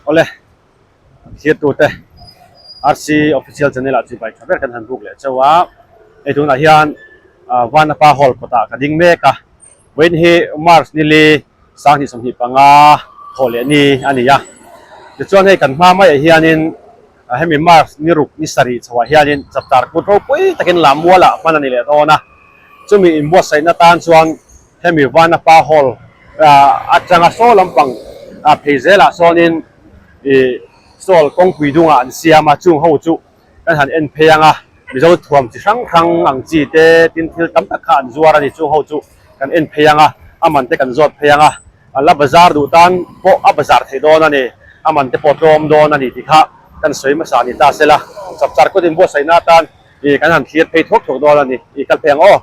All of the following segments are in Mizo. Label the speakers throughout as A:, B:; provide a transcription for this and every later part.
A: Awle, thirtute RC Official Channel ah chibai tha ber kan han buk leh chauh a, hei tunah hian Vanapa Hall kawtah ka ding mek a, vawiin hi March nili sanghnih 25 thawh leh ni a ni a, tichuan hei kan hma maiah hianin hemi March ni ruk ni sarih chhoah hianin chapchar kut ropui takin Lammualah hman a ni leh dawn a, chumi inbuatsaihna tan chuan Hemi Vanapa Hall atanga saw lampang phei zelah sawnin ih sawl kawngpui dungah an siam a, chung ho chu kan han en phei ang a, Mizo thuam chi hrang hrang ang chi te tin thil tam tak kha an zuar a ni, chung ho chu kan en phei ang a, a man te kan zawt phei ang a, la bazar duh tan pawh a bazar thei dawn a ni, a man te pawh tlawm dawn a ni tih kha kan sawi hmasa ni ta sela, chapchar kut inbuatsaihna atan ih kan han thlir phei thuak thuak dawn a ni, ih kal phei ang aw.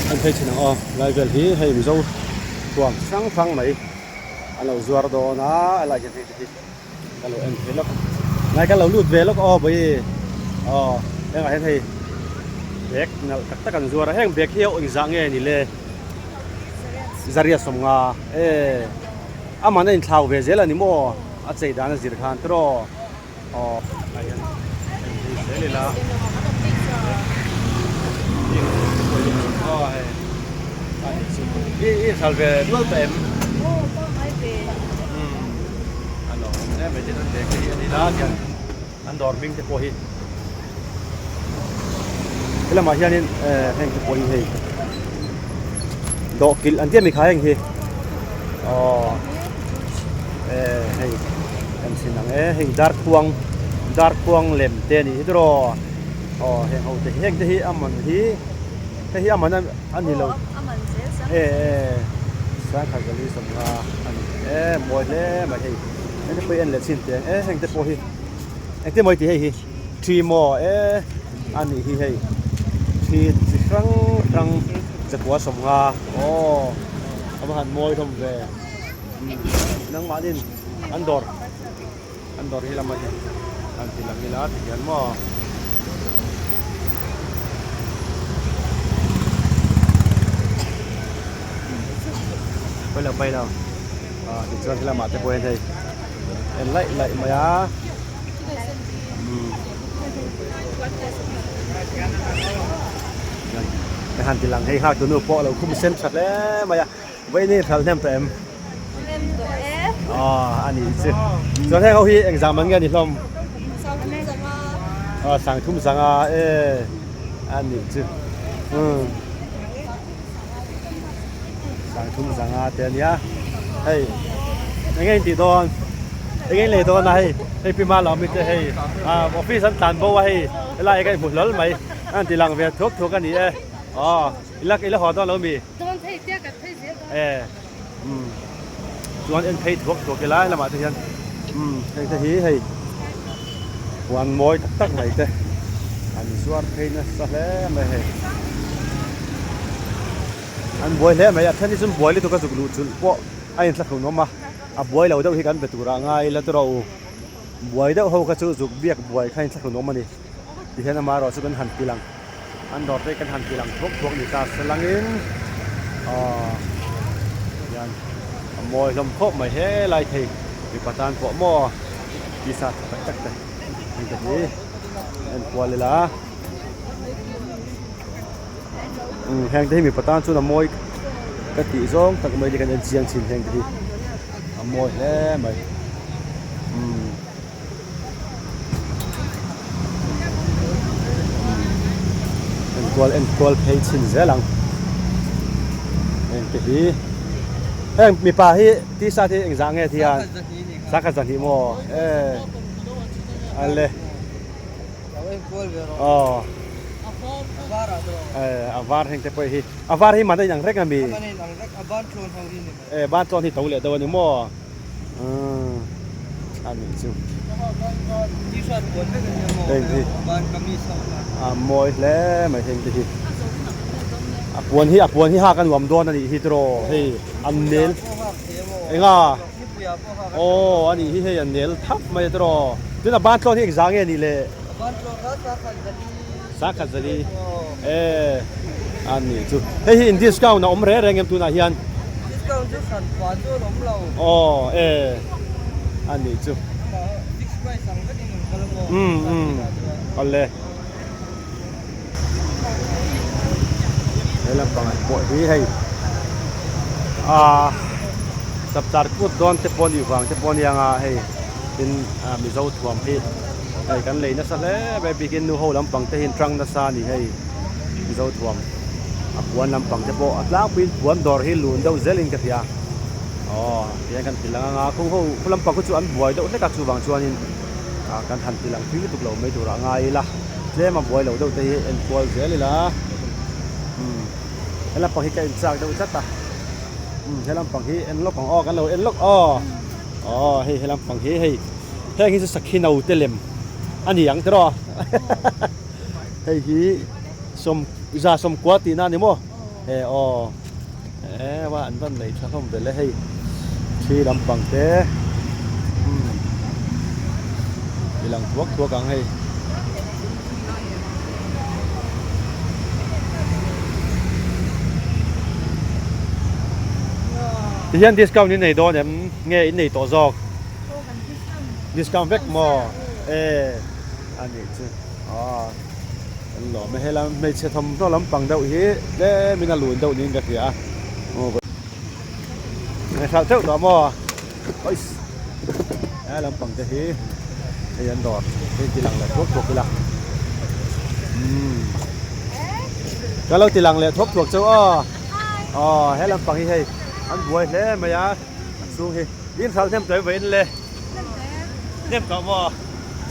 A: An phei thin ang aw lai vel hi hei mizo thuam chi hrang hrang mai an lo zuar dawn a helai hian hei te hi ka lo en thei lawk ngai ka lo lut ve lawk aw bawi aw hengah hian hei bag nalh tak tak an zuar a heng bag hi a engzah nge ni le zariat sawmnga e aman a inthlau ve zel a ni maw a chei dan a zir khan tiraw. Aw ah hian en phei zel ila aw hei a nih chu i i hral ve nual ta em umm a lo awm hle mai tin an bag te hi a ni la hian an dawr hming te pawh hi helamah hianin eh heng te pawh hi hei dawhkilh an tia mi kha heng hi aw eh hei kan chhin ang e heng darkhuang darkhuang lem te a nih hi tiraw aw heng ho te hi heng te hi a man hi hei hi a man a ni lo eh eh sangkhat zali sawmnga a ni e mawi hle mai hei heng te pawh hi en leh chhin teh ang e heng te pawh hi. Engtin maw i tih hei hi thi maw e a nih hi hei thi chi hrang hrang chakua sawmnga aw a va han mawi hlawm ve nangmahnin an dawr an dawr hi lama hi an ti lang ila ti hian maw. Pailo pailo ah tichuan helamah te pawh hian hei. En laih laih mai a umm han ti lang hei nghak tunu pawh a lo khum sen tha hle mai a vawiin hi hral hnem tawh em aw a nih chu chuan heng ho hi engzah man nge a ni hlawm aw sangthum zanga e a nih chu umm. Sangthum zanga te a nia hei eng nge in tih dawn eng nge in lei dawn a hei hei pi ma lawmi te hei ah office an tlan bo a hei helai ka inhmu hlawl mai a han ti lang ve thuak thuak a ni e aw i la i la haw dawn lo mi e umm chuan en phei thuak thuak ila helamah te hian umm heng te hi hei huan mawi tak tak mai te an zuar phei nasa hle mai hei an buai hle mai a then hi chuan buai lutuk a zuk luh chulh pawh a inthlahrun awm a a buai lo deuh hi kan be turah ngai ila tawh rawh u buai deuh ho kha chu zuk biak buai kha inthlahrun awm a ni tihian amaherawh chu kan han ti lang. An dawr te kan han ti lang thuak thuak ni ta se langin aw hian a mawi hlawm khawp mai he lai thei mipa tan pawh maw tisa tha tak tak te heng te hi en kual ila umm heng te hi mipa tan chuan a mawi ka tih zawng tak mai ni kan en chiang thin heng te hi a mawi hle mai umm. Enkual enkual phei chhin zel ang heng te hi heng mipa hi t-shirt hi engzah nge thian sangkhat zahnih maw e ale aw e a var heng te pawh hi a var hi man a inang reng ami e ban tlawn hi to leh deuh a ni maw. A nih chu heng hi a mawi hle mai heng te hi a puan hi a puan hi hak a nuam dawn a nih hi tiraw hei an nel enga aw a nih hi hei an nel thap mai a tiraw tuna ban tlawn hi engzah nge nih le Sangkhat zali e a nih chu hei hi in discount a awm reng reng em tunah hian. Aw e a nih chu. Umm umm awle. He lampang ah pawh hi hei ah chapchar kut dawn te pawh a nih vang te pawh a nia hei tin Mizo thuam hi hei kan lei nasa hle mai bikin nu ho lampang te hi an tang nasa a ni hei Mizo thuam a puan lampang te pawh a tlangpuiin puan dawr hi lun deuh zelin ka hria aw tihian kan ti lang anga khu ho khu lampang khu chu an buai deuh hlek a chuvang chuanin ah kan han ti lang tui lutuk lo mai turah ngai ila tlem a buai lo deuh te hi en kual zel ila umm he lampang hi ka en chak deuh tlat a umm he lampang hi en lawk ang aw kan lo en lawk aw aw hei he lampang hi hei heng hi chu sakhi no te lem a ni ang tiraw hei hi sawm za sawmkua tihna a ni maw he aw e va an van nei tha hlawm vel e hei thi lampang te umm ti lang thuak thuak ang hei. Tihian discount in nei dawn em nge in nei tawh zawk discount vek maw e a nih chu aw. Kan lawm e, helam hmeichhe thawmhnaw lampang deuh hi tlemin a lun deuh niin ka hria a, hralh teuh tawh maw ois he lampang te hi hei an dawr hei ti lang leh thuak thuak ila umm ka lo ti lang leh thuak thuak chauh aw aw he lampang hi hei an buai hle mai a a chhung hi in hralh hnem tawh em vawiin le. Hnem tawh maw?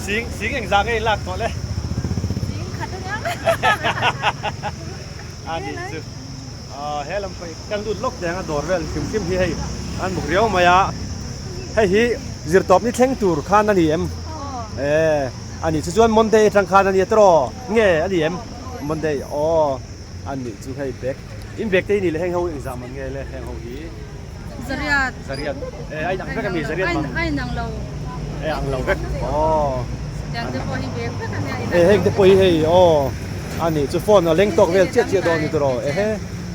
A: Sing sing engzah nge i lak tawh le?
B: Sing khat a niang.
A: A nih chu. Aw he lam pawh kan lut lawk teh ang a dawr vel hrim hrim hi hei an buk riau mai a. Hei hi zirtawp ni thleng tur khan a ni em? E a nih chu chuan Monday atang khan a nia tiraw? Nge a ni em? Monday aw a nih chu hei bag in bag te hi ni le heng ho engzah man nge le heng ho hi?
B: Zariat.
A: Zariat. Eh, ai nang vek ami zariat man.
B: Ai nang lo.
A: Eh, ang lo vek. Oh.
B: Tiang te pawh hi vek vek ania.
A: Eh, heng te pawh hi hei oh. Ani chu phone a leng tawk vel chiah chiah dawn ni tawh eh he.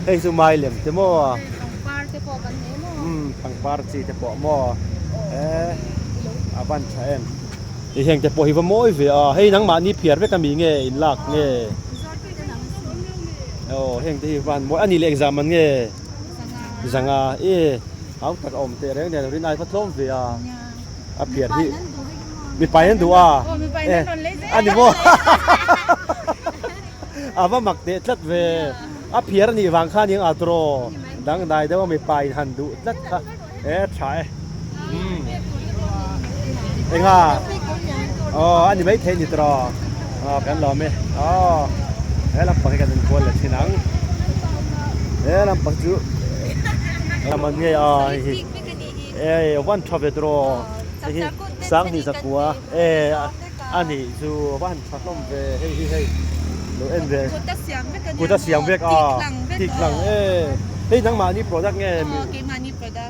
A: Hei chu mai lem te maw.
B: Pangpar te pawh kan nei maw.
A: Um, pangpar chi te pawh maw. Eh, a van tha em. I heng te pawh hi va mawi ve a. Hei nangmahni phiar vek ami nge in lak nge. Oh, heng te hi van mawi ani leh exam an nge. Zanga e hau tak a awm teh reng nen rin ai va tlawm ve a a phiar hi mipa in an duh a e a ni maw a va mak teh tlat ve a phiar a nih vang khan eng a draw dangdai deuh a mipa in han duh tlat kha e tha e umm enga aw a ni maithei a ni tawh aw kan lawm e aw he lampang hi kan inkual leh thin ang he lampang chu lam an ngei a hei hi e van tha ve tawh hei hi sanghnih zakua e a nih chu van tha hlawm ve hei hi hei lo en ve kut a siam vek a tik lang e hei nangmahni product nge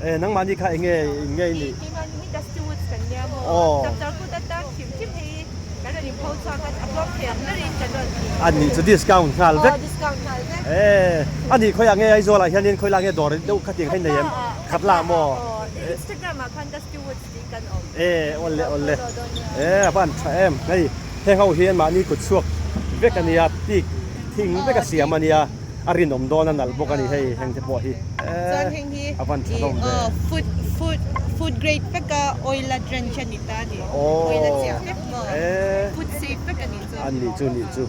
A: E nangmahni kha enge in ngei nih?
C: Keimahni hi Dusty Woods kan nia maw?
A: Aw.
C: Chapchar kut atan hrim hrim hei kan rawn inpho chhuak a, a tlawm thei ang berin kan rawn ti.
A: A nih chu discount nghal vek.
C: Aw discount nghal vek.
A: E a nih khawiah nge Aizawl ah hianin khawilak nge dawr deuh khatiang kha in nei em?
C: Khatla ah.
A: Khatla maw?
C: Aw Instagram ah khan Dusty Woods tih kan awm.
A: E awle awle. E a van tha em. Hei heng ho hi anmahni kut chhuak vek a nia tik thing vek a siam a nia. A rinawm dawn a nalh bawk a ni hei heng te pawh hi
C: Chuan heng hi
A: a van tha hlawm ve.
C: Food food food grade vek a oil a drench a ni ta a ni. Oil a chiah vek maw. Food safe vek a ni chu.
A: A nih chu nih chu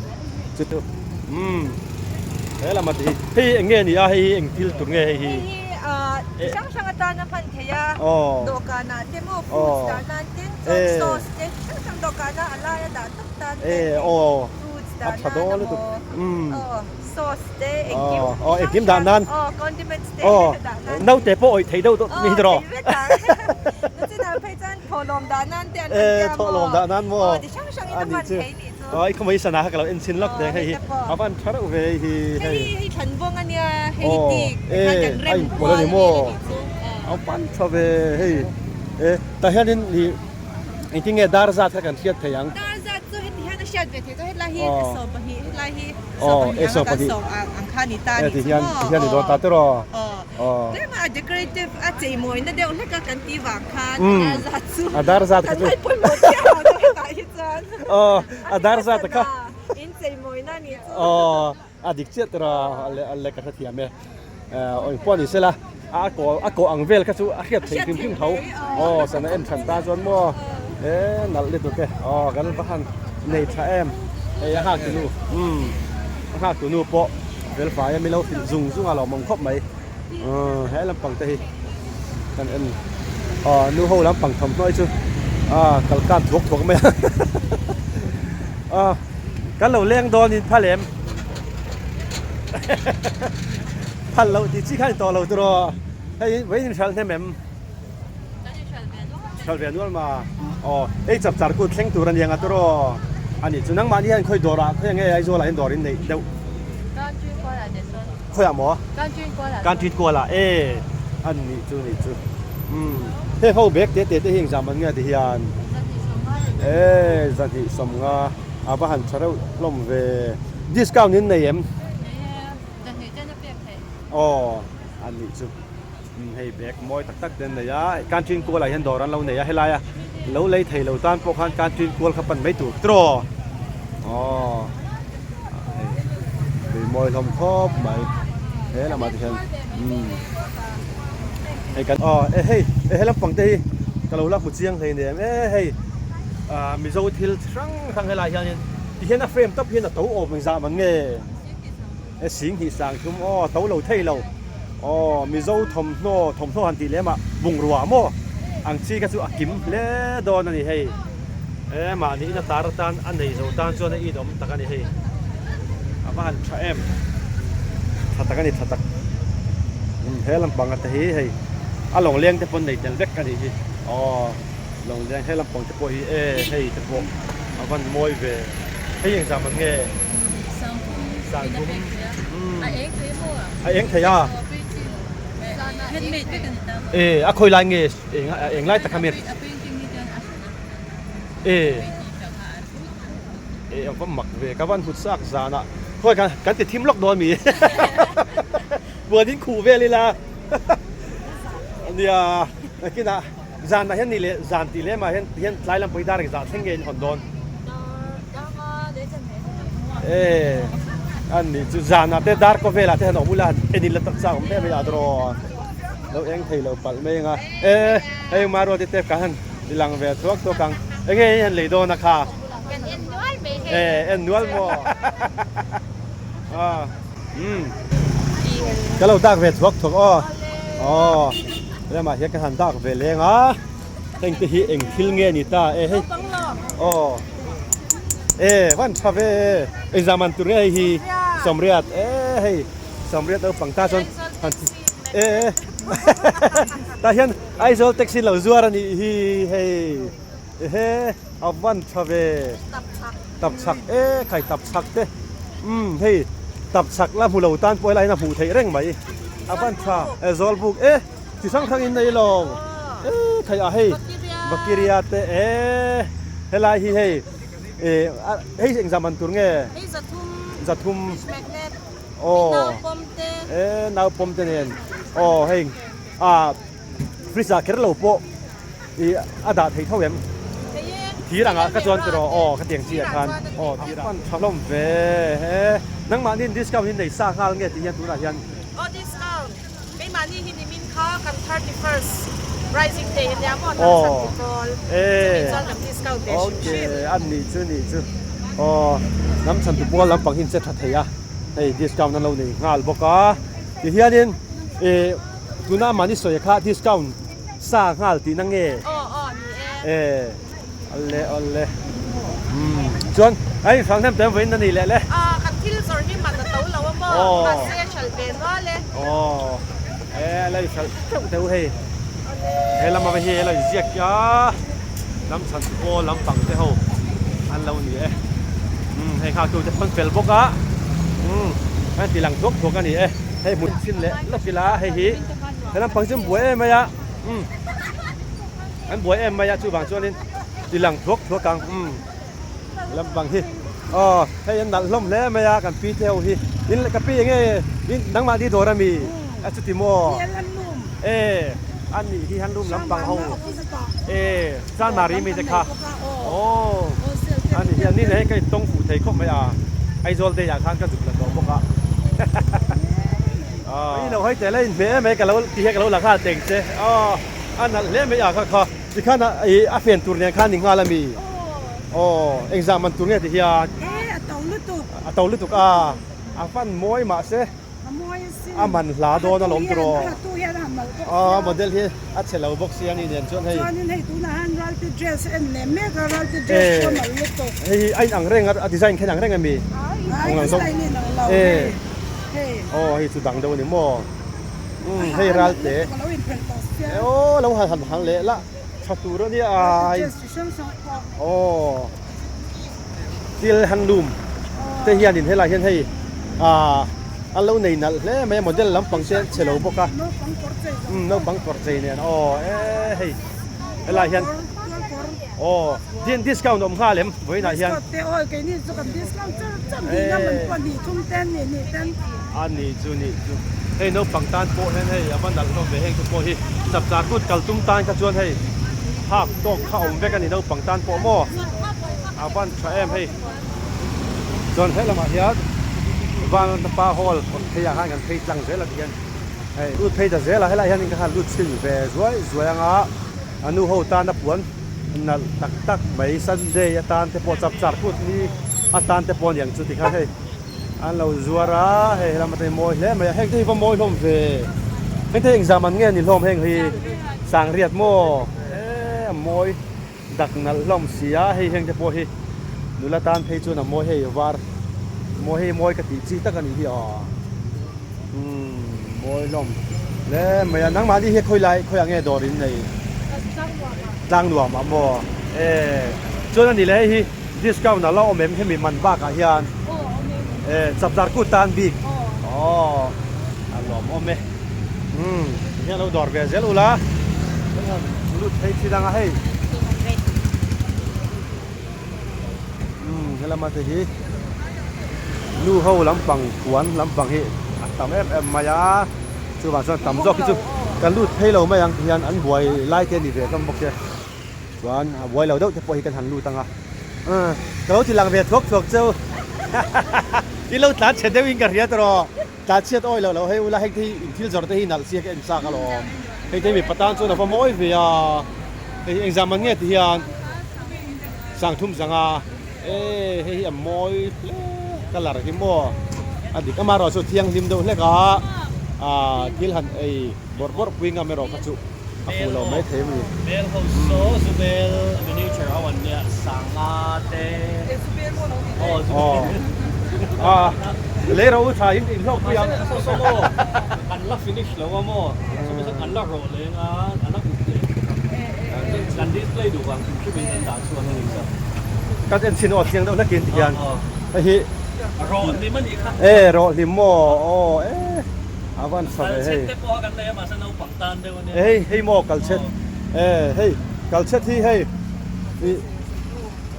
A: chu chu umm he lam a ti hi hei eng nge a ni a hei hi eng thil tur nge hei hi.
C: Hei hi chi hrang hrang atana hman theih a dawhkanah te maw fruits dah nan ten chuan sauce te chi hrang hrang dawhkanah a laia dah tawp tan te fruits dah nan a maw. Sauce te engkim
A: aw engkim dah nan
C: aw condiments te dah nan
A: naute pawh awih thei deuh deuh ni hi tiraw
C: thei vek ang nachinah phei chuan thawhlawm dah nan te an hman tia maw
A: thawhlawm dah nan maw
C: aw ti hrang hrang in a hman thei nih chu
A: aw i khawmai sana kha ka lo en chhin lawk teh hei hi a van tha reuh ve hei hi
C: hei hi thlan vawng ania hei hi tik tikhan kan rem kual
A: a ni maw a van tha ve hei e tah hianin ih Engtin nge dar zat kha kan hriat thei ang?
C: Dar zat chu heti hian a hriat ve thei chu hetlai hi 12 hetlai hi 12 anga kan sawm ang kha a ni ta a nih chu maw?
A: Ti hian ni dawn ta tiraw?
C: Aw.
B: Tlema a decorative a cheimawina deuh hlek a kan tih vang khan a dar zat chu
C: a dar zat
B: kan ngaih pawimawh chiah lo deuh hetah hi chuan.
C: Aw a dar zat kha.
B: In cheimawina a nih chu.
C: Aw a dik chiah tawh a a le ka hrethiam e. Aw pawh ni sela a kaw a kaw ang vel kha chu a hriat theih hrim hrim tho. Aw sana en than ta chuan maw e nalh lutuk e. Aw kan va han nei tha em. Hei a nghak tunu umm a nghak tunu pawh fel fai a milo hrilh zung zung a lawmawm khawp mai. Umm he lampang te hi kan en aw nu ho lampang thawmhnaw hi chu a kal kap thuak thuak mai a aw kan lo leng dawn in phal em phal loh tih chi kha ni tawh lo tur aw hei vawiin in hralh hnem em hralh ve nual ma aw hei chap char kut thleng tur a ni ang a tur aw a nih chu nangmahni hian khawi dawrah khawi ang nge Aizawl ah hian dawr in neih deuh. Khawiah maw? Country kualah e an nih chu nih chu. Umm heng ho bag te te te hi engzam an nge ti hian e zahnih sawmnga a va han tha reuh hlawm ve. Discount in nei em?
B: Nei e, zahnih ten a pek theih.
C: Aw an nih chu. Umm hei bag mawi tak tak te an nei a, country kualah hian dawr an lo nei a helaia lo lei thei lo tan pawh khan country kual kha pan mai tur tiraw. Aw. Hei tui mawi hlawm khawp mai he lamah te hian umm hei kan aw e hei e he lampang te hi ka lo la hmu chiang hlei nem e hei ah mizo thil chi hrang hrang helai hianin tihian a frame tawp hian a to awm engzah man nge e sing hnih sang thum aw to lo thei lo aw mizo thawmhnaw thawmhnaw han tih lem ah bungrua maw ang chi kha chu a kim hle dawn a ni hei. E mahni in a tar atan a nei zo tan chuan a inawm tak a ni hei a va han tha em tha tak a ni tha tak he lampang te hi hei a lawng leng te pawn nei tel vek a nih hi aw lawng leng he lampang te pawh hi e hei te pawh a van mawi ve hei engzam an nge sangthum a eng thei a e a khawi lai nge eng lai tak a mi E e a va mak ve ka van hut sak zan ah khawi kan kan ti thim lawk dawn mi buan in khuh vel ila nia nakinah zan ah hian ni leh zan tih lem ah hian hian tlai lam pawh hi dar engzah thleng nge in hawn dawn e an nih chu zan ah te dar kaw vel ah te han awm ula en in la tak chak awm em mai a draw lo eng thei lo palh mai anga e hei maruati te ka han I lang ve thuak thuak ang. Enge i han lei dawn a kha?
B: Kan en nual mai
C: hei. E en nual maw? Ah. Umm. Ka lo dak ve thuak thuak aw. Aw. Lemah hian ka han dak ve leng a. Heng te hi eng thil nge ni ta e hei. Aw. E van tha ve e. Engzah man tur nge hei hi? Sawmriat. E hei. Sawmriat naupang ta chuan han e e. Tah hian Aizawl taxi lo zuar a nih hi hei ehe a van tha ve tap chhak e khai tap chhak te umm hei tap chhak la hmu lo tan pawh helai hian a hmuh theih reng mai a van tha e zawl buk e chi hrang hrang in nei lo e khai a hei bakiria te e helai hi hei e hei engzah man tur nge zathum aw e naupawm te nen aw hei a fridge ah kher lo pawh ih a dah theih tho em thir ang ah ka chuan tiraw aw ka tiang chi ah khan aw thir ah tha hlawm ve he nangmahni in discount hi nei sa nghal nge tih hian tunah hian
B: aw discount keimahni hi nimin kha kan 31st rising day ania maw hnam chhan ti pawl chumi chuan kan discount ve hrim hrim
C: okay an nih chu nih chu aw hnam chhan ti pawl lampang hi in che tha thei a hei discount an lo nei nghal bawk a tihianin ih Tuna mahni sawi kha discount sa nghal tihna nge?
B: Aw aw ni e.
C: E awle awle umm chuan a inhrang hnem te vawiin a ni leh le.
B: Aw kan thil zawrh hi man a to lo a maw mahse a hralh ve nual e.
C: Aw e a la inhralh teuh teuh hei. He lama ve hi a lo inziak a lam chhan pawl lampang te ho an lo ni e. Umm hei nghak tute pawn fel bawk a umm a ti lang thuak thuak a ni e. Hei hmun chhin leh lawk ila hei hi he lampang chu an buai em mai a umm an buai em mai a chuvang chuanin ti lang thuak thuak ang umm lampang hi aw hei an nalh hlawm hle mai a kan pi te ho hi in ka pi enge in nangmah ni dawr ami.
A: A chuti maw? E a nih hi handloom lampang ho e Chanmari mi te kha aw a nih hi a ni nen hian ka intawng fuh thei khawp mai a Aizawl day ah khan ka zuk la tawh bawk a i lo hawi tel a inhmeh em mai ka lo ti hian ka lo la nghal teng che aw a nalh hle mai a kha kha tikhan i a fen tur nen khan ni nghal a mi aw engzah man tur nge ti hian a to lutuk a a fan mawi mahse a man hla dawn alawm tiraw aw model hi a chhe lo bawk sia ni nen chuan hei hei hi a inang reng a design kha inang reng ami ang lang zawk e aw hei chu dang deuh a ni maw umm hei ralte aw lo han han leh la tha tur a nia ai aw. Thil handloom te hianin helai hian hei ah an lo nei nalh hle mai a model lampang te an che lo bawk a umm naupang kawr chei nen aw e hei helai hian aw tin discount a awm nghal em vawiinah hian a nih chu nih chu hei naupang tan pawh hian hei a va nalh hlawm ve heng te pawh hi chapchar kut kal tum tan kha chuan hei hak tawk kha awm vek a ni naupang tan pawh maw. A van tha em hei. Chuan he lamah hian Vanapa Hall kawt phei ah khan kan phei tlang zel a ti hian hei lut phei ta zel a helaiah hian ka han lut chhin ve zuai zuai anga a nu ho tana puan nalh tak tak mai Sunday atan te pawh chap char kut ni atan te pawh aniang chu tikhan hei an lo zuar a hei helam atangin mawi hle mai a heng te hi va mawi hlawm ve heng te hi engzam an nge ni hlawm heng hi sangriat maw e a mawi. Dak nalh hlawm si a, hei heng te pawh hi nula tan phei chuan a mawi hei var mawi hei mawi ka tih chi tak a nih hi aw umm mawi hlawm hle mai a nangmahni hi khawi lai khawiah nge dawr in nei tlang nuam ah maw e chuan a nih leh hei hi discount a la awm em hemi man bakah hian e chapchar kut tan bik aw a lawmawm e. Umm hian lo dawr ve zel ula lut phei chi dang a hei umm helama te hi nu ho lampang puan lampang hi a tam em em mai a chuvang chuan tam zawk hi chu kan lut phei lo mai ang ti hian an buai lai te a ni ve hlawm bawk che chuan a buai lo deuh te pawh hi kan han lut ang a ka lo ti lang ve thuak thuak cheu i lo tlan chhe deuhin ka hria tawh. Tla chhiat awi loh loh hei ula heng te hi in thil zawrh te hi nalh sia ka en chak alawm. Hei te hi mipa tan chuan a va mawi ve a, hei hi engzah man nge ti hian sangthum zanga e hei hi a mawi hle colour hi maw a dik amaherawh chu thianghlim deuh hlek a ah thil han ei bawrh bawrh pui ngam erawh kha chu a fuh lo mai thei a ni.
D: Bel ho saw Zubel miniature ho an nia sanga te aw Zubel
A: a lei ro tha in in hlawk pui ang
D: saw saw maw kan la finish lo a maw saw saw kan la rawh leng a an la up leh kan display duh vang hrim hrim in kan dah chhuak a ni sa
A: kan en chhin aw chiang deuh hlakin ti hian hei hi
D: rawh hlim a nih kha
A: e rawh hlim maw aw e a van tha ve hei
D: te pawh kan nei a mahse naupang tan deuh a nia
A: hei hei maw kalchhet e hei kalchhet hi hei ih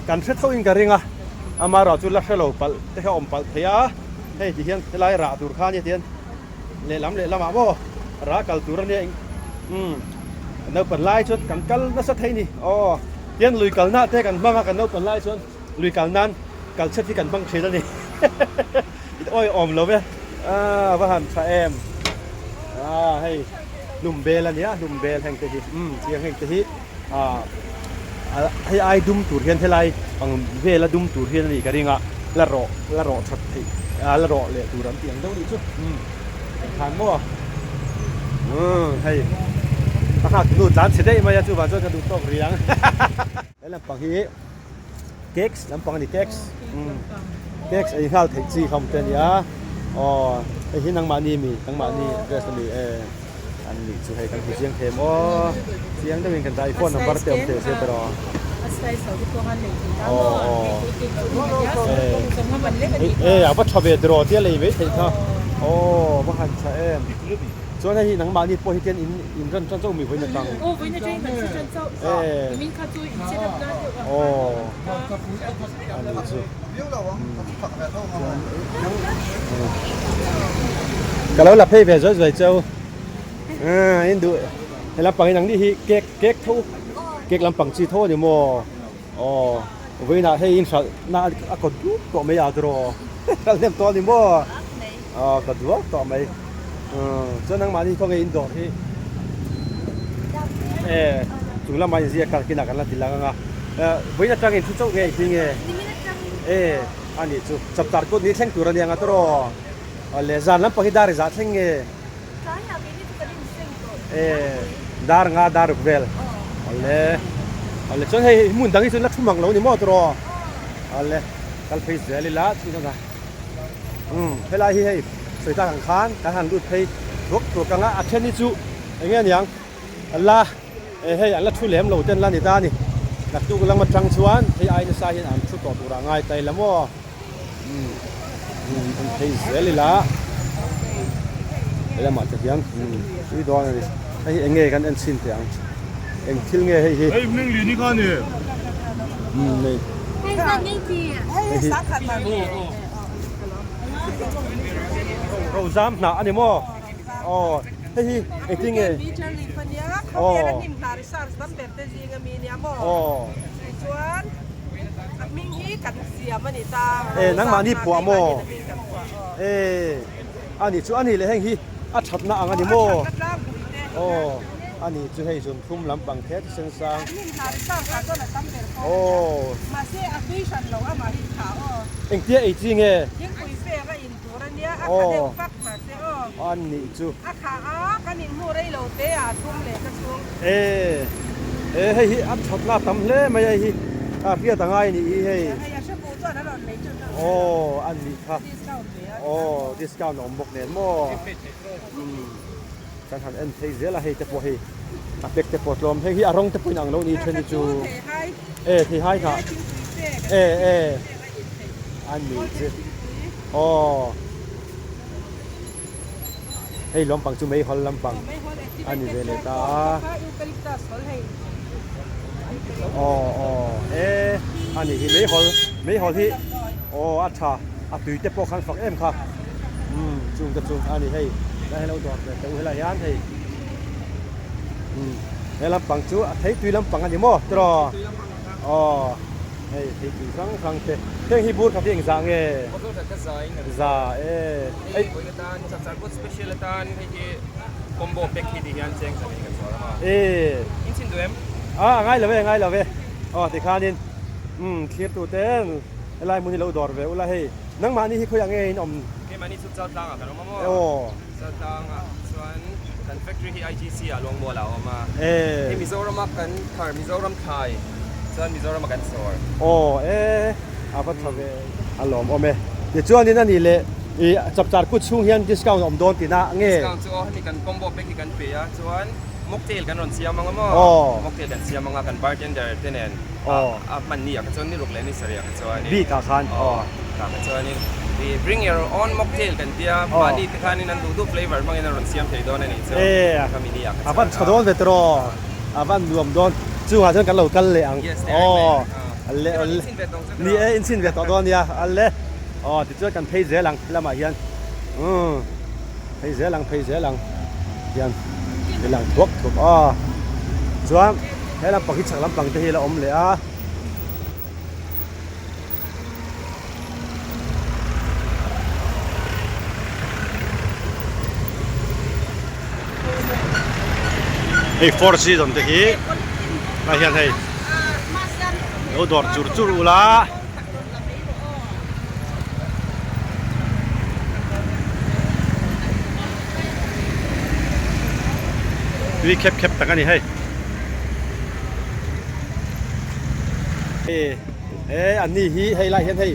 A: kan hre tho in ka ring a amaherawh chu la hre lo palh te kha awm palh thei a hei ti hian helai rah tur kha ania tihian lehlam lehlamah maw rah kal tur ania umm naupang lai chuan kan kal nasa thei a ni aw tihian lui kalna te kan hmang a kan naupang lai chuan lui kal nan kalchhet hi kan hmang thin a ni. Awi awm lo ve a va han tha em a hei hlum bel a nia hlum bel heng te hi umm chiang heng te hi ah hei ai dum tur hian helai ang vela dum tur hian a nih ka ring a la rawh la rawh that theih a la rawh leh tur an tih ang deuh nih chu umm khan maw umm hei a nghak nu tlan chhe daih mai a chuvang chuan ka duh tawk riang. He lampang hi cakes lampang a ni cakes cakes ei nghal theih chi hlawm te a ni a aw hei hi nangmahni mi nangmahni address a ni e an nih chu hei kan hmu chiang thei maw chiang deuhin kan dah i phone number te awm thei se tiraw aw aw e a va tha ve tiraw tia lei mai theih kha aw va han tha em. Chuan hei hi nangmahni pawh hi khian in in rawn tan chauh mi vawiin atang.
B: Aw vawiin atangin kan hre tan chauh.
A: Eh.
B: Nimin kha chu in set up nan deuh a.
A: Aw. A ni chu. Ka lo la phei ve zuai zuai cheu. In duh he lampang hi nangni hi cake cake tho cake lampang chi tho a ni maw aw vawiinah hei in hralh na a kaw dup tawh mai a tiraw hralh hnem tawh a ni maw aw kaw duak tawh mai chuan nangmahni khawnge in dawr hi e chung lamah inziak kal kinah kan la ti lang ang a vawiin atangin thu chauh nge engtin nge e a nih chu chapchar kut ni thleng tur a nia nga tiraw. Awle zan lampang hi dar i zah thleng nge?
C: Tlaiah keini chu kan inseng tawh.
A: E dar nga dar ruk vel. Awle awle chuan hei hmun dang hi chuan la thu mang lo ni maw tiraw? Awle kal phei zel ila chhung chuan a umm helai hi hei sawi tak ang khan kan han lut phei thuak thuak ang a a then hi chu eng nge niang la e hei an la thu lem lo ten la ni ta a ni naktuk lam atang chuan hei ai nasa hian an thu tawh turah ngai ta ila maw. Umm an phei zel ila helamah te hian tui dawn a ni hei hi eng nge kan en chhin teh ang eng thil nge hei hi umm nei hei hi rozam hnah a ni maw aw hei hi engtin nge aw aw.
B: A hming hi kan siam a ni ta.
A: E nangmahni phuah maw? E a nih chu a nih leh heng hi a thatna ang a ni maw? Aw a nih chu hei zun thlum lampang thet sen sang. Aw. Engtia ei chi nge? Aw a nih chu. E e hei hi a thatna tam hle mai a hei hi a hriat a ngai a nih hi hei aw a nih kha aw discount a awm bawk nen maw umm kan han en phei zel a hei te pawh hei a pack te pawh tlawm hei hi a rawng te pawh in ang lo ni then hi chu e thei hai hnah e e a nih chu aw. Hei lampang chu meihawl lampang a ni ve leh ta a. Aw aw e a nih hi meihawl meihawl hi aw a tha a tui te pawh khan fak em kha umm chung te chu a ni hei lai hi lo dawr ve teh u helai hian hei umm he lampang chu a theitui lampang a ni maw tiraw aw. Hei thei tui hrang hrang te heng hi bur khat hi engzah nge?
E: Bottle khat kha za in a
A: Za e.
E: Hei vawiin atan chapchar kut special atan hei hi combo pack hi ti hian cheng zan in kan chhuah ram a.
A: E.
E: In chhin duh em?
A: A ngai lo e ngai lo e. Aw tikhanin umm thlir tu ten helai hmun hi lo dawr ve ula hei nangmahni hi khawiah nge in awm?
E: Keimahni chu Chaltlang ah kan awm a maw?
A: Aw.
E: Chaltlang ah chuan kan factory hi IGC ah Luangmual ah a awm a.
A: E.
E: Hei Mizoram a kan thar Mizoram thlai chuan Mizoram a kan sawr.
A: Aw e a va tha ve. A lawm awm e. Tichuanin a nih leh i chapchar kut chhung hian discount a awm dawn tihna nge?
E: Discount chu aw hemi kan combo pack hi kan pe a chuan mocktail kan rawn siam ang a maw?
A: Aw.
E: Mocktail kan siam ang a kan bartender te nen a hman ni ah kha chuan ni ruk leh ni sarih ah kha chuanin.
A: Bik ah khan.
E: Aw tah kha chuanin. I bring your own mocktail kan tia mahni te khanin an duh duh flavour hmangin an rawn siam thei dawn a nih chu khami ni ah kha chuan
A: a van tha dawn ve tiraw a van nuam dawn chungah chuan kan lo kal leh ang aw le le ni e inchhin ve tawh dawn nia a le aw tichuan kan phei zel ang lamah hian umm phei zel ang phei zel ang hian i lang thuak thuak aw chuan he lampang hi chhak lampang te hi a la awm leh a. Hei four season te hi ah hian hei lo dawr chur chur ula tui khep khep tak a ni hei. He an ni hi hei lai hian hei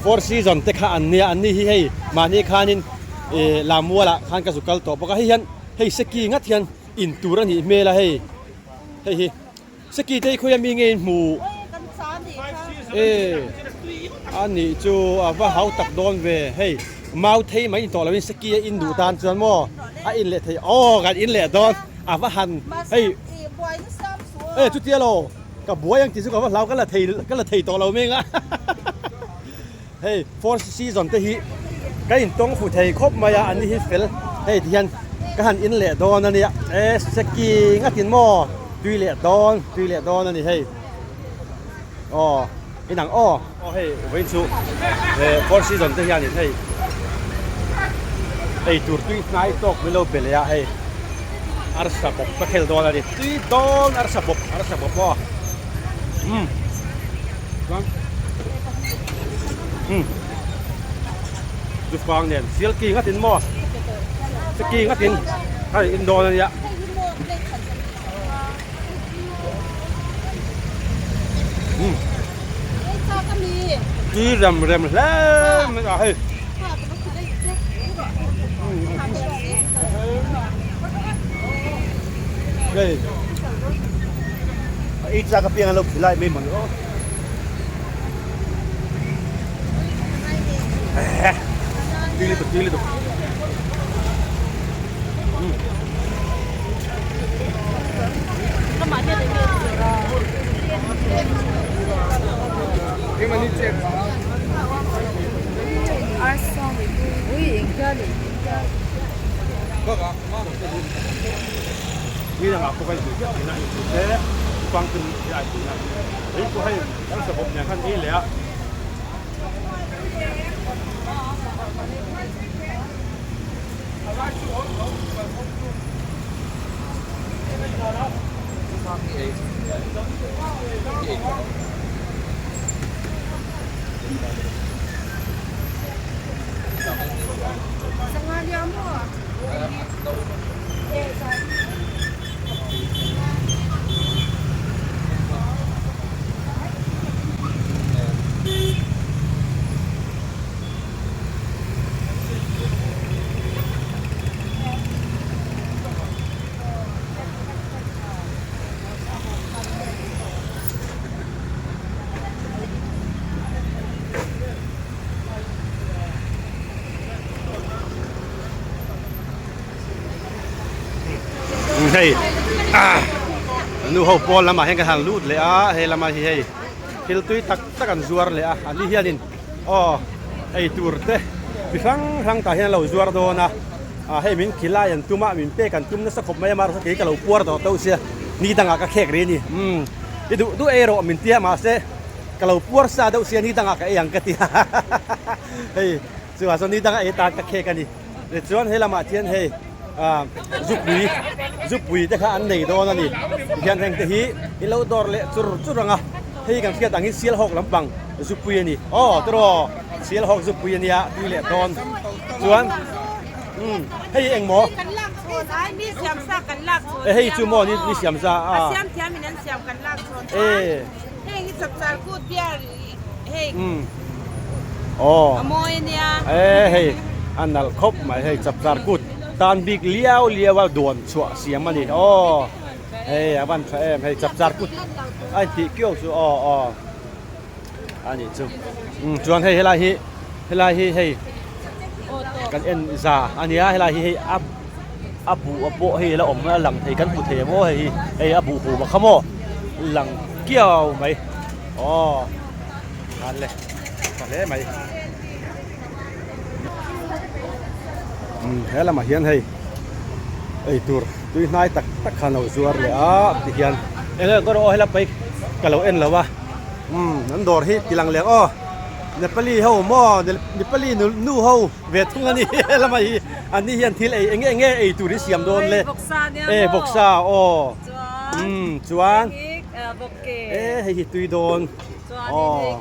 A: four season te kha an nia an ni hi hei mahni khanin ih lammual ah khan ka zu kal tawh bawk a hei hian hei seki ngat hian in tur a nih hmel a hei hei hi seki te hi khawi ami nge in hmu e a nih chu a va hau tak dawn ve hei mau thei mai ni tawh lovin seki a in duh tan chuan maw a in leh thei aw kan in leh dawn a va han hei e chutia lo. Ka buai ang tih chu ka va hlau ka la thei ka la thei tawh lo meng a hei four season te hi ka intawng fu thei khawp mai a an ni hi fel hei ti hian Ka han in leh dawn a nia. E seki ngatin maw tui leh dawn tui leh dawn a ni hei. Aw inang aw. Aw hei vawiin chu four season te hianin hei ei tur tui hnai tawk min lo pe leh a hei arsa bawp ka khel dawn a ni tui dawn arsa bawp arsa bawp aw umm chuan umm zufang nen sial ki ngatin maw seki ngatin hei in dawn a nia. Tui rem rem hle mai a hei. Hei a ei chak apiang an lo khilai mai mawni aw. Tui lutuk tui lutuk. Hei nu ho pawl lamah hian ka han lut leh a hei lamah hi hei thil tui tak tak an zuar leh a ani hianin Aw, ei tur te chi hrang hrang tah hian a lo zuar dawn a, ah hei min khilai an tum a, min pek an tum nasa khawp mai a, mahse kei ka lo puar tawh teuh sia, ni dangah ka khek rih a ni, umm i duh duh ei rawh min tia mahse ka lo puar sa deuh sia ni dangah ka ei ang ka ti a, hei chuvah chuan ni danga ei tan ka khek a ni, tichuan he lamah khian hei ah zupui zupui te kha an nei dawn a ni, tihian heng te hi i lo dawr leh chur chur ang a. Hei kan hriat ang hi Sialhawk lampang zupui a ni. Aw tiraw Sialhawk zupui a nia tui leh dawn chuan umm hei eng maw?
B: Kan lak chhawn ai mi siam sa kan lak chhawn
A: E hei chu maw ni mi siam sa
B: a siam thiam in an siam kan lak chhawn chuan heng hi chapchar kut biar hei
A: umm aw
B: a mawi a nia
A: e hei a nalh khawp mai hei chapchar kut tan bik liau liau a duan chhuah siam a ni aw. Hei a van tha em hei chap char kut a intih kiau chu aw aw a nih chu umm chuan hei helai hi helai hi hei kan en za a nia helai hi hei a a buh a pawh hei la awm a lang thei kan hmu thei em aw hei hi hei a buh hum a kha maw lang kiau mai aw an le tha hle mai umm he lamah hian hei ei tur tui hnai tak tak khan lo zuar leh a ti hian eng nge kawr aw helai pai ka lo en lo a umm an dawr hi ti lang leh aw Nepali ho maw Nepali nu ho ve thung a ni helama hi an ni hian thil ei eng nge eng nge ei tur hi siam dawn le e vawksa aw umm chuan e hei hi tui dawn aw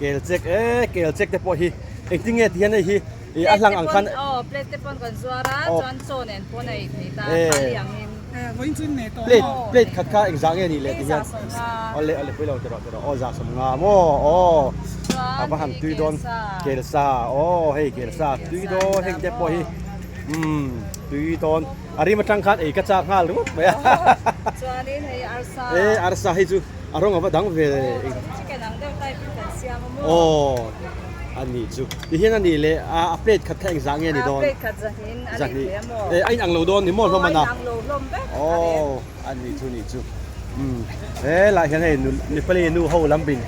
A: kel chek e kel chek te pawh hi engtin nge ti hian hei hi Ih a hlang ang khan
F: Aw plate te pawn kan zuar a chuan chaw nen pawn a ei thei ta thali ang in.
A: Plate plate khat kha engzah nge nih leh ti hian awle awle pui lo ti rawh ti rawh aw zah sawm nga maw aw a va han tui dawn kel sa aw hei kel sa tui dawn heng te pawh hi umm tui dawn a rim atang khan ei ka chak nghal ringawt mai a
F: Chuanin hei arsa
A: e arsa hei chu a rawng a va dang ve
F: chicken ang deuh type in kan siam a maw
A: aw. A nih chu. Ti hian a nih leh a plate khat kha engzah nge ni dawn?
F: A plate khat zahnin a nih thei a maw?
A: E a inang lo dawn ni maw hlawm a na?
F: Aw a inang lo hlawm vek.
A: Aw a nih chu nih chu. Umm he lah hian hei Nepali nu ho lam bin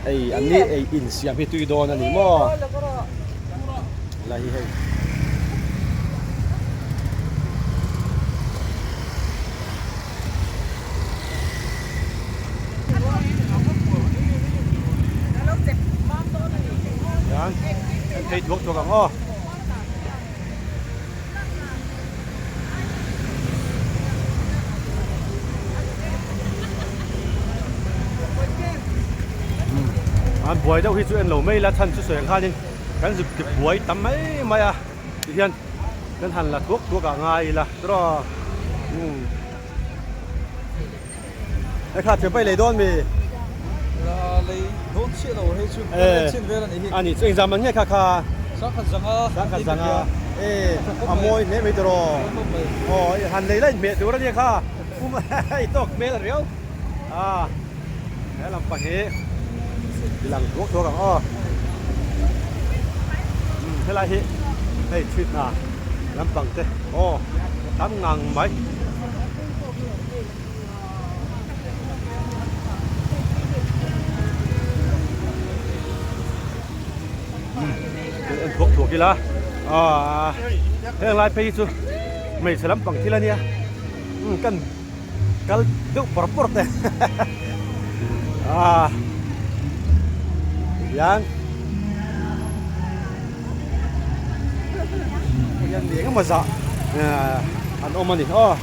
A: hei an ni ei insiam hi tui dawn a ni maw? Lah hi hei. An en phei thuak thuak ang aw. An buai deuh hi chu en lo mai ila chhan chu sawi ang khanin kan zuk ti buai tam mai mai a tihian kan han la thuak thuak ah ngai ila tiraw umm. He kha thiam paih lei dawn mi?
G: La lei dawn chiah lo hei chu kan en chin vel a nih hi.
A: A nih chu engzam an nge kha kha?
G: Sangkhat zanga
A: Sangkhat zanga e a mawi hle mai tiraw? Aw han lei la inhmeh tur a nia kha pum i tawk hmel riau a he lam pang hi ti lang thuak thuak ang aw helai hi hei thitna lampang te aw tam ngang mai. En thuak thuak ila aaa heng lai phei hi chu hmeichhe lampang thil ania umm kan kal deuh pawr pawr te aaa hian hian eng emaw zah an awm a ni aw.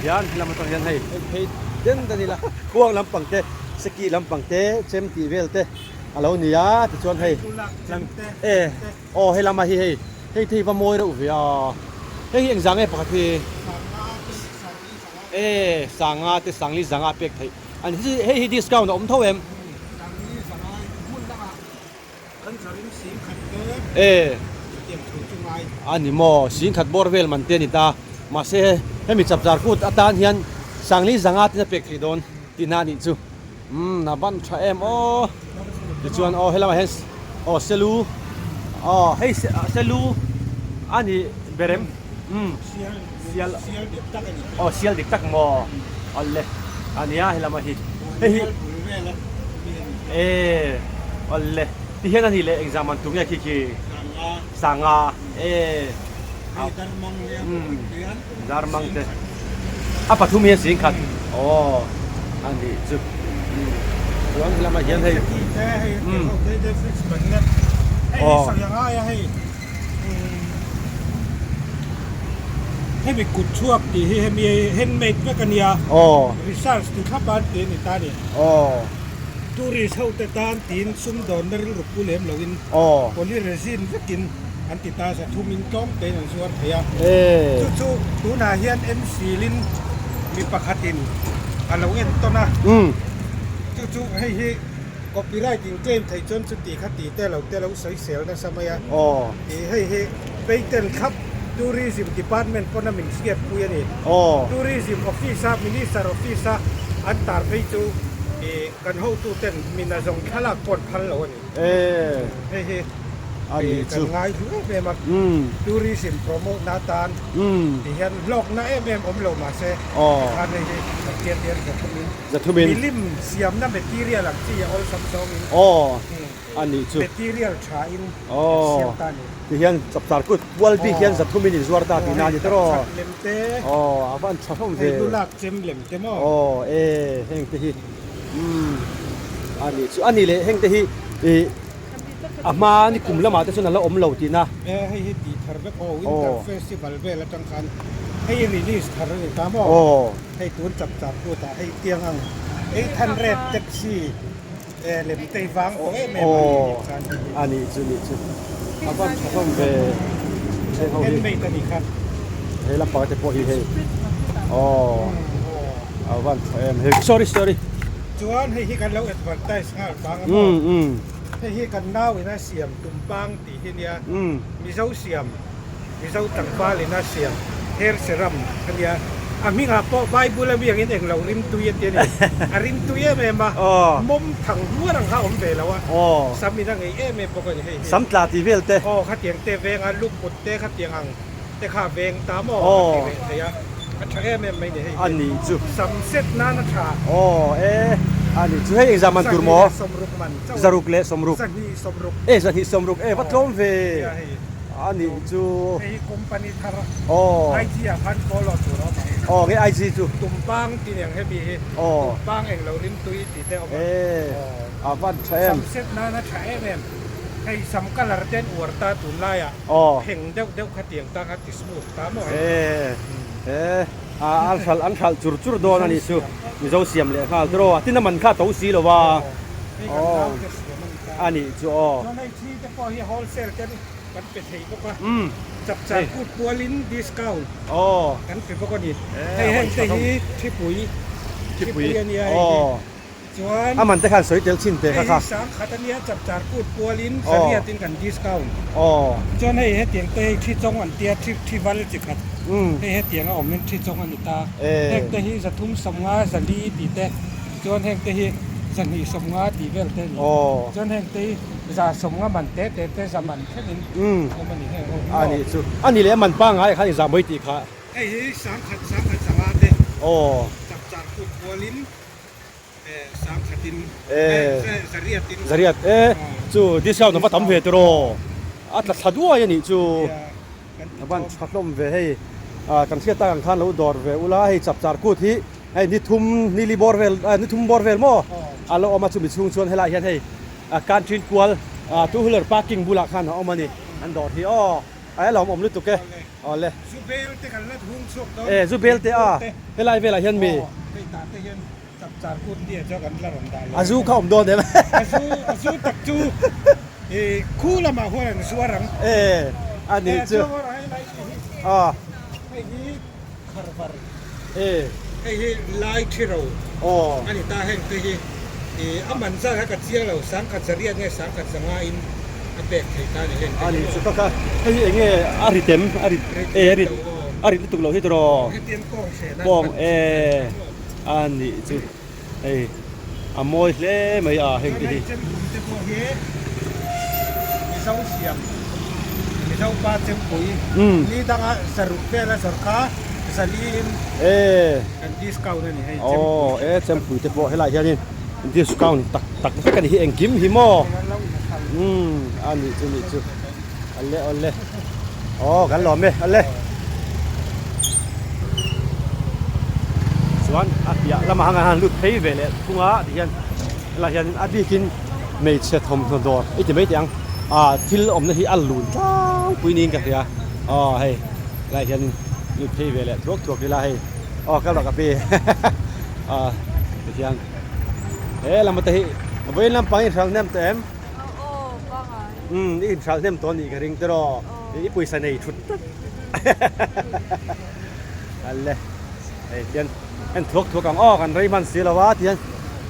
A: Hian helam atang hian hei
G: phei den den ila
A: khuang lampang te seki lampang te chem tih vel te a lo ni a tichuan hei e aw hei lama hi hei hei te hi va mawi reuh ve a hei hi engzah nge pakhat hi e sanga te sangli zanga a pek theih an hei hi discount a awm tho em E a ni maw singkhat bawr vel man te a ni ta mahse hemi chapchar kut atan hian sangli zanga ten a pek theih dawn tihna a nih chu umm a ban tha em aw tichuan aw helamah hian aw selu aw hei selu a ni ber em umm sial aw sial dik tak maw awle a nia helamah hi hei hi e awle ti hian a nih leh engzah man tur nge khi khi sanga e umm darmang te a pathum hian singkhat aw a nih chu chuan helamah hian hei umm aw.
H: Hemi kut chhuak tih hi hemi handmade vek a nia. Research ti thlap a an ti a ni ta a ni. Tourist ho te tan tiin sumdawnna rilru pu lem loin polyresin vekin an ti ta za thumin tlawm tein an zuar thei a. Chu chu tunah hian Enfield-in mi pakhatin a lo entawn a. Chu chu hei hi. Copyright in claim theih chuan chuti kha ti te lo te lo sawi sel nasa mai a. Ih hei hi patent thlap Tourism Department pawn a min hriat pui a ni. Tourism Office a Minister Office a an tar phei chu ih kan hotu ten min a zawng thlalak pawh an phal lo a ni. Hei hi ih kan ngai hlu em em a. Tourism promote na atan ti hian hlawkna em em awm lo mahse tikhan hei hi kan tiat hian zathumin
A: Zathumin.
H: Milim siamna material ang chi a awlsam zawngin.
A: Aw a nih chu.
H: Material tha in an siam ta a ni.
A: Ti hian chapchar kut pual bik hian zathumin in zuar ta tihna a ni tawh.
H: Chapchar lem te.
A: Aw a van tha hlawm ve.
H: Hei lulak chem lem te maw.
A: Aw e heng te hi umm a nih chu. A nih leh heng te hi ih a hma ni kum lamah te chuan a la awm lo tihna.
H: E hei hi tih thar vek aw winter festival vel atang khan hei release thar a ni ta maw.
A: Aw.
H: Hei tun chap chap kut ah hei tiang ang 800 taxi lem tei vang tawh em em a ni tih khan hei hi.
A: A nih chu nih chu a van tha hlawm ve heng ho hi.
H: Handmade a nih kha.
A: He lampang te pawh hi hei aw a van tha em hei sorry sorry.
H: Chuan hei hi kan lo advertise nghal vang a maw hei hi kan nau in a siam tumpang tih hi nia Mizo siam. Mizo tlangval in a siam hair serum a nia, a hmingah pawh Bible a mi angin englo rim tui a ti a ni. A rim tui em em a, mawm thang hmuar ang kha a awm ve lo a, sam in a ngei em em bawk a ni hei hi.
A: Sam tla tih vel te.
H: Aw khatiang te veng a, luk mut te khatiang ang te kha a veng ta maw a ti reh thei a, a tha em em mai ni hei hi.
A: A nih chu.
H: Sam set nan a tha.
A: Aw e, a nih chu hei engzah man tur maw?
H: Zahnih leh sawmruk man chauh a ni.
A: Zaruk leh sawmruk.
H: Zahnih sawmruk.
A: E zahnih sawmruk e va tlawm ve.
H: Nia hei.
A: A nih chu.
H: Hei hi company thar
A: Aw.
H: IG ah khan follow tur a awm ang.
A: Aw nge IG chu.
H: Tumpang ti niang hemi hi.
A: Aw.
H: Tumpang englo rimtui tih te a awm a.
A: E a van tha em.
H: Sam set nan a tha em em. Hei sam colour te an uar ta tunlaiah pheng deuh deuh kha tiang ta kha ti smooth ta maw hei.
A: E a an hralh an hralh chur chur dawn a nih chu Mizo siam leh nghal tiraw a tin a man kha a to si lo va.
H: Hei kan naute siam a ni ta.
A: A nih chu aw.
H: Chuan hei thi te pawh hi wholesale te kan pe thei bawk a, chapchar kut pualin discount kan pe bawk a ni. Hei heng te hi thipui, thipui a nia hei hi. Chuan
A: a man te khan sawi tel chhin teh kha kha.
H: Hei hi sangkhat a nia chapchar kut pualin zariatin kan discount. Chuan hei hetiang te hei thi chawng an tia thi thi val chi khat hei hetiang a awm in thi chawng a ni ta. Heng te hi 350 400 tih te chuan heng te hi 250 tih vel te a ni. Chuan heng te hi 150 man te te te za man thlengin awm a ni heng ho hi maw.
A: A nih chu. A nih leh a man pangngai kha i zah mai tih kha.
H: Hei hi sangkhat sangkhat zanga te chapchar kut pualin sangkhatin zariatin.
A: Zariat e chu discount a va tam ve tiraw a tla thla duai a nih chu a van tha hlawm ve hei kan hriat tak ang khan lo dawr ve ula hei chapchar kut hi hei ni thum ni li bawr vel ni thum bawr vel maw a lo awm a chumi chhung chuan helaiah hian hei country kual two wheeler parking bulah khan a awm a ni an dawr hi aw a lo awm lutuk e. Awle.
H: Zu bel te kan la hung chhuak dawn.
A: E zu bel te a helai velah hian mi.
H: Hei tah te hian chapchar kut nia chu kan la rawn dah lo.
A: A zu kha awm dawn em?
H: A zu a zu tak chu i khu lamah huan an zuar ang.
A: E a nih chu.
H: Hei lai hi.
A: A.
H: Hei hi kharvar.
A: E.
H: Hei hi lai thi ro.
A: Aw.
H: A ni ta heng te hi i a man zat kha ka chiang lo sangkhat zariat nge sangkhat zanga in a pek thei ta ni heng te
A: hi. A ni chu ka kha hei hi enge a rit em a rit e a rit a rit lutuk lo hi tiraw.
H: Hetiang kawng hreh nan
A: kawng e a nih chu hei a mawi hle mai a heng te hi.
H: Chuan hei chempui te pawh hi Mizo siam Mizo pa chempui ni danga zaruk vela zawrh kha zaliin kan discount a ni hei chempui.
A: Aw e chempui te pawh helaiah hianin discount tak tak vek a ni hi engkim hi maw umm a nih chu nih chu awle awle aw kan lawm e awle. Chuan a piah lamah hang an lut phei ve leh thung a tihian helaiah hianin a bikin hmeichhe thawmhnaw dawr i ti mai teh ang ah thil awmna hi a lun tlangpui niin ka hria aw hei helaiah hianin lut phei ve leh thuak thuak ila hei aw ka rawh ka pi ah tihian he lam te hi vawiin lampang i inhralh hnem teh em umm i inhralh hnem tawh a nih ka ring tiraw i pawisa nei thut tlat ale hei hian en thuak thuak ang aw kan rei hman si lo a tihian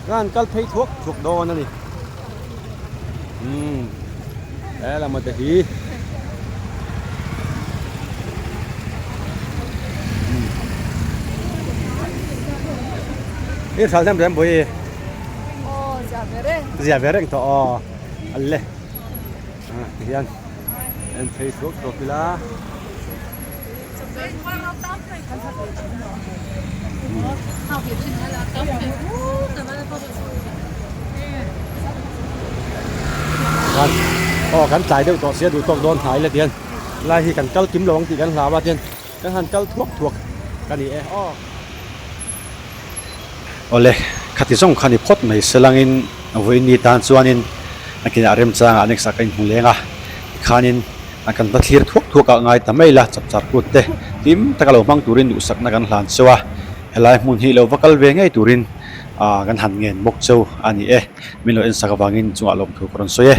A: kan kal phei thuak thuak dawn a ni umm he lama te hi i hral hnem rem pui
F: aw zia ve reng
A: zia ve reng tawh aw ale ah tihian en phei thuak thuak ila. Kan aw kan tlai deuh tawh sia duh tawk dawn hnai la tihian lai hi kan kal kim lo ang tih kan hlau a tihian kan han kal thuak thuak ka ni e aw. Awle khati zawng kha ni phawt mai selangin vawiin tan chuanin a kinah remchangah next ah ka inhmu leng a tikhanin A kan va thlir thuak thuak ah ngai ta mai la, chapchar kut te hlim taka lo hmang turin duhsakna kan hlan cheu a, helai hmun hi lo va kal ve ngei turin ah kan han ngen bawk cheu a ni e, min lo ensak avangin chungah lawmthu ka rawn sawi e.